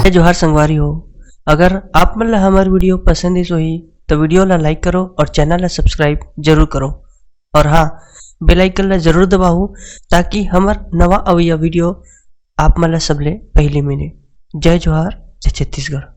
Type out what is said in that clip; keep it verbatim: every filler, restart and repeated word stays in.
जय जोहार संगवारी हो, अगर आप मन ला हमर video पसंद आइस होही, तो video ला like करो और channel ला subscribe जरूर करो। और हाँ, bell icon ला जरूर दबाहू, ताकि हमर नवा अवइया video आप मन ला सबले पहली मिले। जय जोहार, जय छत्तीसगढ़।